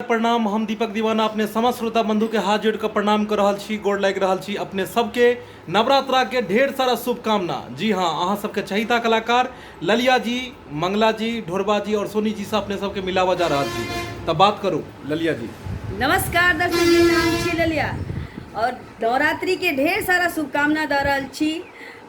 प्रणाम। हम दीपक दीवाना अपने समस्त श्रोता बंधु के हाथ जोड़ के प्रणाम कर रहल छी, गोड़ लागि रहल छी। अपने सबके नवरात्रा के ढेर सारा शुभकामना। जी हाँ, अहाँ सबके चहिता कलाकार ललिया जी, मंगला जी, ढोरबा जी और सोनी जी से अपने सबके मिलावा जा रहल छी। तब बात करू ललिया जी। नमस्कार दर्शक जी, नाम छी ललिया और नवरात्रि के ढेर सारा शुभकामना दऽ रहल छी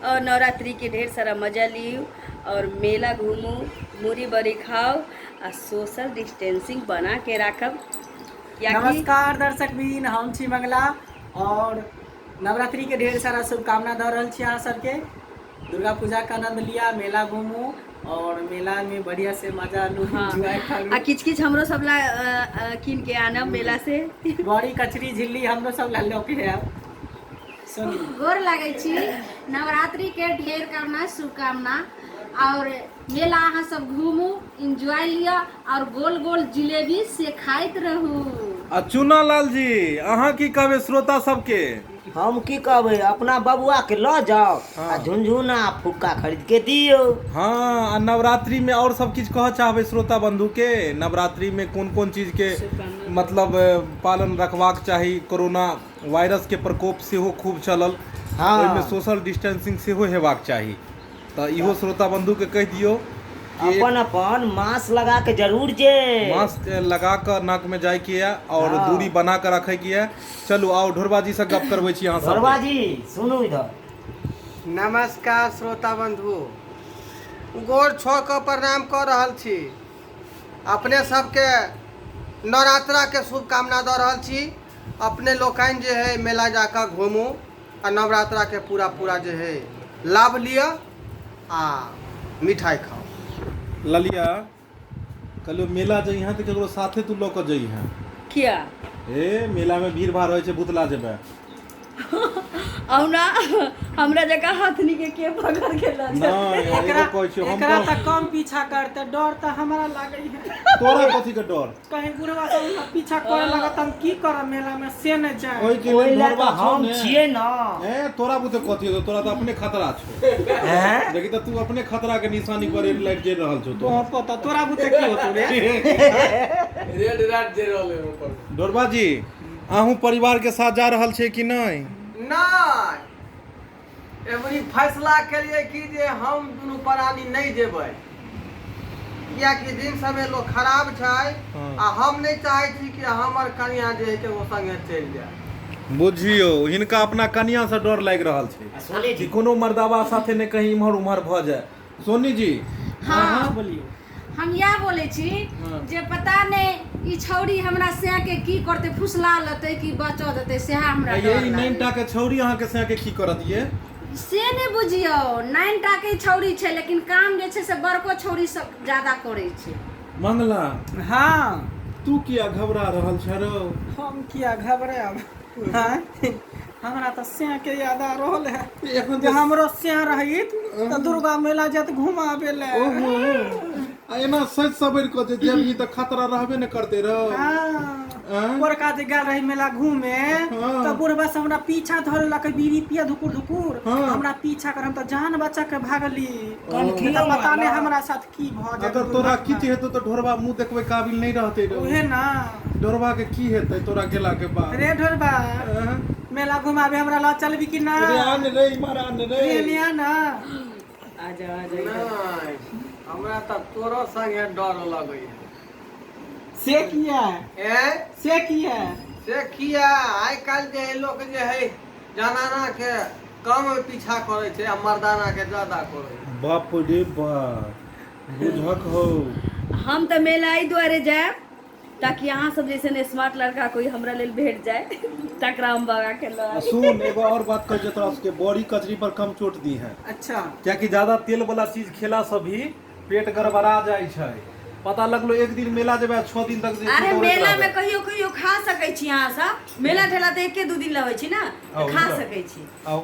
और नवरात्रि के ढेर सारा मजा लियू और मेला घूमू, मुरही बड़ी खाओ आ सोशल डिस्टेंसिंग बना के राखब। कियाकि नमस्कार दर्शक बीन, हम छी मंगला और नवरात्रि के ढेर सारा शुभकामना दऽ रहल छी अहाँ सबके। दुर्गा पूजा के आनंद लिया, मेला घूमू और मेला में बढ़िया से मजा लू, एंजॉय करू। आ किछु किछु हमरो सब ला कीन के आनब मेला से। बड़ी कचरी झिल्ली हमरो सब ला लऽ के आयब। सुनी गोर लागै छी, नवरात्रि के ढेर कामना शुभकामना और मेला अहाँ सब घूमू, एंजॉय लिअ और गोल गोल जिलेबी से खाइत रहू। आ चूना लाल जी, अहाँ की कहबै श्रोता सबके? हम की कहबै, अपना बबुआ के लऽ जाउ आ झुनझुना फुक्का खरीद के दियौ। हाँ, आ नवरात्रि में और सब किछु कहऽ चाहबै श्रोता बंधु के? नवरात्रि में कोन कोन चीज के मतलब पालन रखबाक चाही? कोरोना वायरस के प्रकोप सेहो खूब चलल, ओहिमे सोशल डिस्टेंसिंग सेहो हेबाक चाही, तऽ इहो श्रोता बंधु के कहि दियौ कि अपन अपन मास्क लगा के जरूर जे मास्क लगा कऽ नाक में जाय के यऽ और दूरी बना कऽ रखे के यऽ। चलू आउ ढोरबा जी से गप करबै छी अहाँ सब। ढोरबा जी सुनू इधर। नमस्कार श्रोता बंधु, गोर छो कऽ प्रणाम कऽ रहल छी। अपने सबके नवरात्रा के शुभकामना दऽ रहल छी। अपने लोकनि जे है मेला जाकऽ घूमू आ नवरात्रा के पूरा पूरा जे है लाभ लिअ आ मिठाई खाउ। ललिया, कहलियौ मेला जइहें तऽ ककरो साथे तू लऽ कऽ जइहें। किया? हे, मेला में भीड़ भाड़ होइ छै, भुतला जेबै। औना हमरा जकाँ हथनी के के पकड़ के लऽ जेतै? नहि, एगो एकरा कहै छियौ हम। एकरा तऽ कम पीछा करते, डर तऽ हमरा लागै है। तोरा कथी के डर? कहीं बुढ़वा सब हमरा पीछा करे लगत, हम की करब मेला में से नहि जाए। ओहि के ओहि लेल लए ढोरबा तऽ छौ हम ने। छियै ने। ए, तोरा बुते कथी हेतौ? तोरा तऽ अपने खतरा छौ। हैं? देखी तऽ, तू अपने खतरा के निशानी पर रेड लाइट जरि रहल छौ तोहर। बहुत पता तोरा बुते की होतौ रे? रेड लाइट जे रहलै ऊपर। ढोरबा जी, अहूँ परिवार के साथ जा रहल छियै कि नहि? नहि, एबरी फैसला केलियै कि जे हम दुनू प्राणी नहि जेबै, कियाकि दिन समय लोक खराब छै आ हम नहि चाहै छी कि हमर कनिया जे है केकरो संगे चलि जाय। बुझियौ, हिनका अपना कनिया से डर लागि रहल छै आ सोनी कि जी कोनो मर्दाबा साथे ने कहीं इम्हर उम्हर भऽ जाय। सोनी जी। हाँ। अहाँ बोलियौ। हम इएह बोलै छी जे पता नहि ई छौड़ी हमरा सैं के की करतै, फुसला लेतै कि बचऽ देतै, सएह हमरा ये डर ई लागैए। नाइन टा के छौड़ी अहाँके सैं के की करत ये? से नहि बुझियौ, 9 टा के छौड़ी छै, लेकिन काम जे छै से बड़को छौड़ी सब ज्यादा करै छै। मंगला। हाँ। तू किया घबरा रहल छह रौ? हम किया घबरायब? हाँ, हमरा तऽ सैं के याद आ रहल है। एखन जे तऽ हमरो सैं रहित तऽ दुर्गा मेला जात घुमाबे ले। ओहो, आ एना सजि सवरि कऽ जे जेबही तऽ खतरा रहबे ने करतै रौ। हाँ। आँय? पोरका जे गेल रही मेला घूमे तऽ बुढ़बा सब हमरा पीछा धरलक, बीड़ी पिया धुकुर धुकुर हमरा पीछा कर, हम तऽ जान बचा के भागली। कनखियो तऽ पता नहि मारलक। हमरा साथ की भऽ जायत अगर तोरा दुर्घटना। किछु हेतौ तऽ ढोरबा मुँह देखबै काबिल नहि रहतै रौ। उहे ना। ढोरबा के की हेतै तोरा गेला के बाद? रे ढोरबा, आँय? मेला घुमाबे हमरा लऽ चलबी कि ना? रे आन रे, इम्हर आन रे। रे लिया ना। आ जाओ, आ जाओ इधर। नहि, हमरा तऽ तोरो संगे डर लगैया। से किया? ए? से किया? से किया, आइ काल्हि जे है लोक जे है जनाना के कम पीछा करै छै आ मर्दाना के ज्यादा करै छै। बाप रे बाप, बुझक हौ। हम तऽ मेला एहि दुआरे जायब ताकि अहाँ सब जैसन स्मार्ट लड़का कोई हमरा लेल भेट जाय, तकरा हम भगा के लऽ आ आबी। सुन, एगो और बात कहै छियौ तोरा सबके, बड़ी कचरी पर कम चोट दी है। अच्छा। कियाकि ज्यादा तेल वाला चीज खेला से भी पेट गड़बड़ा जाइ छै। पता लगलो एक दिन मेला जेबै आ 6 दिन तक जे छै अरे दौड़ैत मेला रहबै। में कहियो कहियो खा सकै छी अहाँ सब, मेला ठेला तऽ एके दू दिन लऽ होइ छी ने, तऽ आउ खा इधर। सकै छी। आउ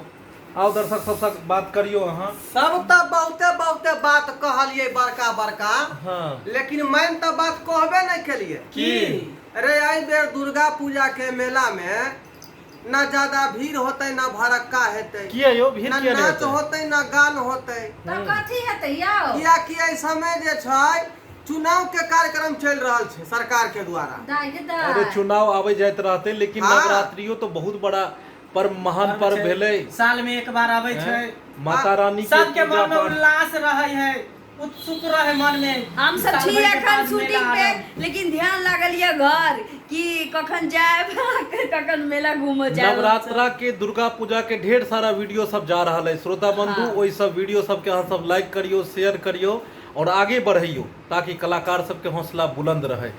आउ, दर्शक सबसँ बात करियौ अहाँ। सब तऽ बहुते बहुते बात कहलियै बड़का बड़का, लेकिन मेन तऽ बात कहबे नहि केलियै। की? अरे एहि बेर दुर्गा पूजा के मेला में ना ज्यादा भीड़ होतै ना भड़क्का हेतै। किया यौ, भीड़ ना किया नहि नाच हेतै? होतै ना गान होतै। तऽ कथी हेतै यौ? कियाकि एहि समय जे छै चुनाव के कार्यक्रम चलि रहल छै सरकार के द्वारा। दाइ गे दाइ। अरे चुनाव आबै जाइत रहतै, लेकिन नवरात्रियो तो बहुत बड़ा पर्व, महान पर्व भेलै। साल में एक बार आबै छै। माता रानी के सबके पूजा मन में पाठ। उल्लास रहै है, उत्सुक रहे मन में। हम सब साल छी भर के एखन बाद मेला शूटिंग पे, आरम्भ। लेकिन ध्यान लागल ये घर कि कखन जायब, कखन मेला घूमऽ जायब। नवरात्रा के, दुर्गा पूजा के ढेर सारा वीडियो सब जा रहल है श्रोता बंधु। ओहि सब वीडियो सबके अहाँ सब लाइक करियो, शेयर करियो और आगे बढ़ैयो, ताकि कलाकार सबके हौसला बुलंद रहे।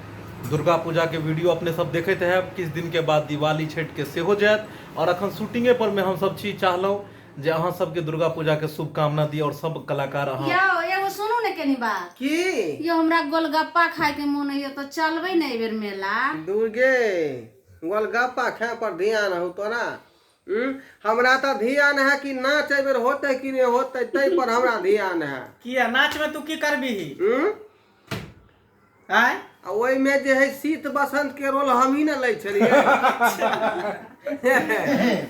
दुर्गा पूजा के वीडियो अपने सब देखैत हैब। किछु दिन के बाद दिवाली, छठि के सेहो जायत और अखन शूटिंगे पर में हम सब छी। चाहलहुँ जे अहाँ सबके दुर्गा पूजा के शुभकामना दी और सब कलाकार अहाँ। यौ एगो सुनू ने कनी बात। की? यौ हमरा गोलगप्पा खाय के मोन होइया, तऽ चलबै ने एहि बेर मेला? दुर्गे, गोलगप्पा खाय पर ध्यान हौ तोरा? हमरा तऽ ध्यान है कि नाच एहि बेर होतै कि नहि होतै, ताहि पर हमरा ध्यान है। किया, नाच में तू की करबीही? आँय? आ ओहिमे जे है शीत बसंत के रोल हमही ने लै छलियै।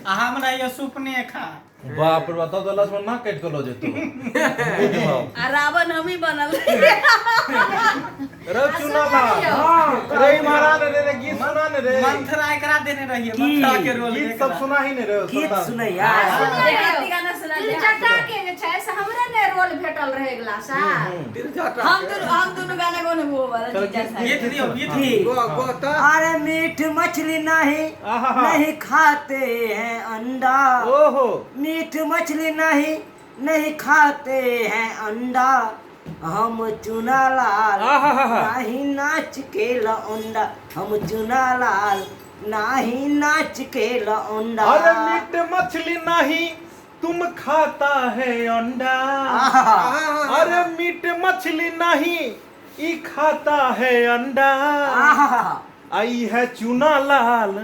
आ हमरा ये सुपने खा। बाप रे बाप, तब तऽ लक्ष्मण नाक काटि कऽ लऽ जेतौ। आ रावण हमही बनल। रे चुना लाल, रे महाराज, रे रे गीत सुना ने रे। मंथरा एकरा देने रहिए, मंथरा के रोल। गीत सब सुना ही ने रे। गीत सुनैया। गाना सुना दे। तिलजटा के जे छै से हमरे ने रोल भेटल रहे अगिला साल। हम दोनों, हम दोनों गाना गाने वो वाला जीजा साहब। गीत दियो, गीत दियो। गो गो तऽ। अरे मीठ मछली नहीं नहीं खाते हैं अंडा। ओहो। मीठ मछली नहीं नहीं खाते हैं अंडा, हम चुना लाल नहीं नाच के लौंडा, हम चुना लाल नहीं नाच के लौंडा। अरे मीट मछली नहीं तुम खाता है अंडा, अरे मीट मछली नहीं ई खाता है अंडा, आई है चूना लाल,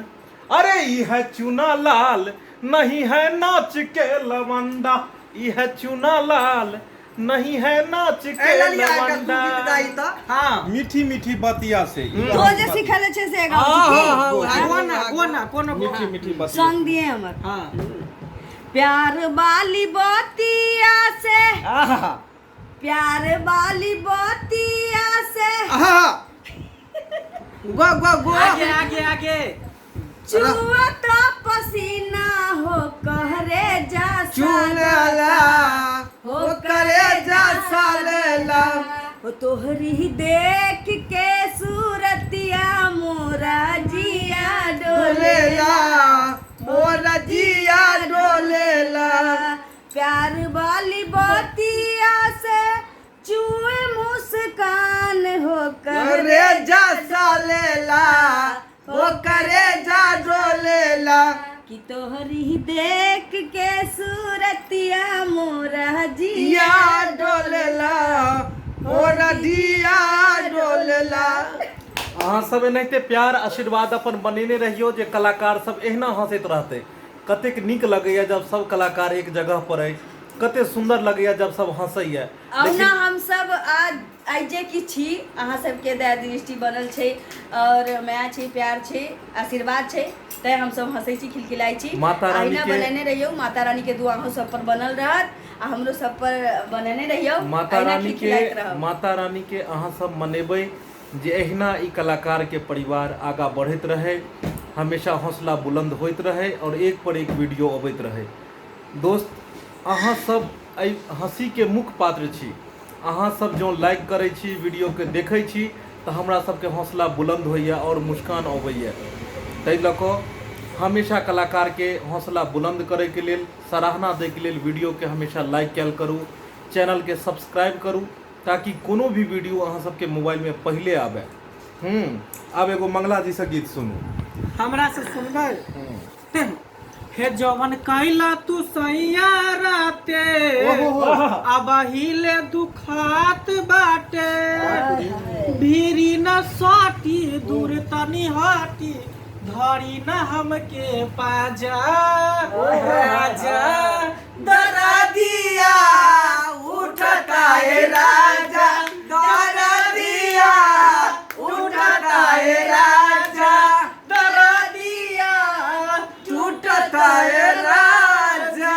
अरे ई है चूना लाल नहीं है नाच के लवंडा, ई है चूना लाल नहीं है नाच के ए ललिया, एकटा तू लवंडा। गीत गाही तऽ। हाँ। मीठी मीठी बतिया से। तो जे सिखले छै से गाउ छी। कोना कोना कोनो। मीठी मीठी बतिया सॉन्ग दिए हमर। हाँ। प्यार वाली बतिया से, प्यार वाली बतिया से आहा, गो गो गो। आगे आगे आगे। चुअत पसीना हो कहरे जा। चुनला हो करे जा सालेला। हो तोहरी देख के सूरतिया मोरा जिया डोलेला, डोलेला, मोरा जिया डोलेला। प्यार वाली बतिया से चुए मुस्कान हो करे जा सालेला हो करे जा डोलेला, कि तोहरी देख के सूरतिया मोरा जिया जिया डोलेला, मोरा जिया डोलेला। अहाँ सब एनाहिते प्यार आशीर्वाद अपन बनेने रहियो जे कलाकार सब एहिना हंसैत रहतै। कतेक नीक लगैया जब सब कलाकार एक जगह पर अइ, कते सुंदर लगैया जब सब हंसैया। अहुना हम सब आज आइ जे कि छी, अहाँ सबके दया दृष्टि बनल छै और माया छै, प्यार छै, आशीर्वाद छै, तैं हम सब हंसै छी, खिलखिलाइ छी। माता रानी अहिना के बनेने रहियौ, माता रानी के दुआ अहूँ सब पर बनल रहत आ हमरो सब पर बनेने रहियौ। माता अहिना रानी के खिलखिलाइत रहब। माता रानी के अहाँ सब मनेबै जे एहिना ई कलाकार के परिवार आगा बढ़ैत रहे, हमेशा हौसला बुलंद होइत रहे और एक पर एक वीडियो अबैत रहे। दोस्त, अहाँ सब एहि हंसी के मुख्य पात्र छी। अहाँ सब जँ लाइक करै छी, वीडियो के देखै छी, तऽ हमरा सबके हौसला बुलंद होइए और मुस्कान अबैए। ताहि लऽ कऽ हमेशा कलाकार के हौसला बुलंद करैके लेल, सराहना दैके लेल वीडियो के हमेशा लाइक कयल करू, चैनल के सब्सक्राइब करू, ताकि कोनो भी वीडियो अहाँ सबके मोबाइल में पहिले आबे। आब एगो मंगला जी से गीत सुनू। हमरा से सुनबै? हे जवन कैला तू सैया राते, अब हिले दुखात बाटे, भीरी न साटी दूर तनी हटी, धरी न हमके पाजा राजा, दरा दिया उठता है राजा, दरा दिया उठता है राजा, दरा दिया टूटता है राजा।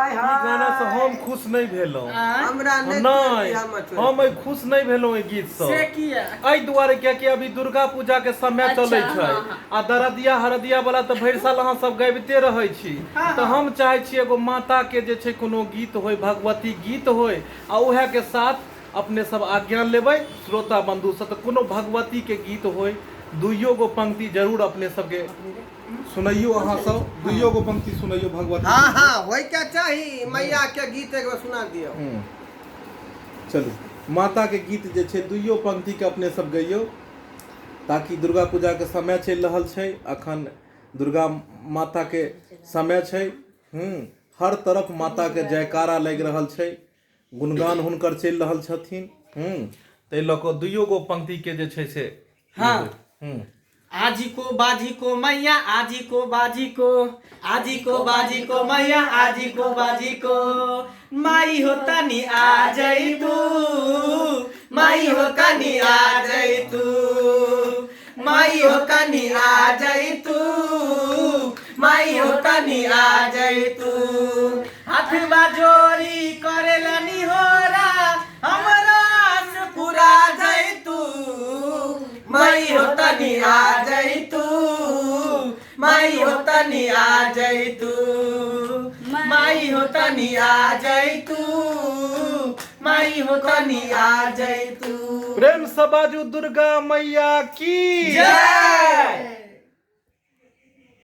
ई गाना से हम खुश नहीं भेलहुँ। हमरा नहि। नहि। चोरी। हम एहि खुश नहि भेलहुँ एहि गीतसँ। से किया? एहि दुआरे कियाकि अभी दुर्गा पूजा के समय चलै छै आ दरदिया हरदिया वाला तऽ भरि साल अहाँ सब गाबिते रहै छी, तऽ हम चाहै छी एगो माता के जे छै कोनो गीत होय, भगवती गीत होय, आ उएह के साथ अपने सब आज्ञा लेबै श्रोता बंधु से, तऽ कोनो भगवती के गीत होय, दुइयो गो पंक्ति जरूर अपने सबके सुनैयो, अहाँ सब दुइयो गो पंक्ति सुनैयो भगवती। हाँ हाँ, होय के चाही, मैया के गीत एक बेर सुना दियौ। चलू, माता के गीत जे छै दुइयो पंक्ति के अपने सब गैयो, ताकि दुर्गा पूजा के समय चलि रहल छै, अखन दुर्गा माता के समय छै। हर तरफ माता के जयकारा लागि रहल छै, गुणगान हुनकर चलि रहल छथिन। ताहि लऽ कऽ दुइयो गो पंक्ति के जे छै से। हाँ। आजी को बाजी को मैया, आजी को बाजी को, आजी को बाजी को मैया, आजी को बाजी को, माई हो तनी आ जाई तू, माई हो कनी आ जाई तू, माई हो कनी आ जाई तू, माई हो कनी आ जाई तू, हाथ बाजोरी करेला निहोरा, हमरा आस पूरा जाई तू, माई हो तनी आ जाई तू, माई हो तनी आ जाई तू, माई हो तनी आ जाई तू, माई हो तनी आ जाई तू। प्रेम से बाजू दुर्गा मैया की जय।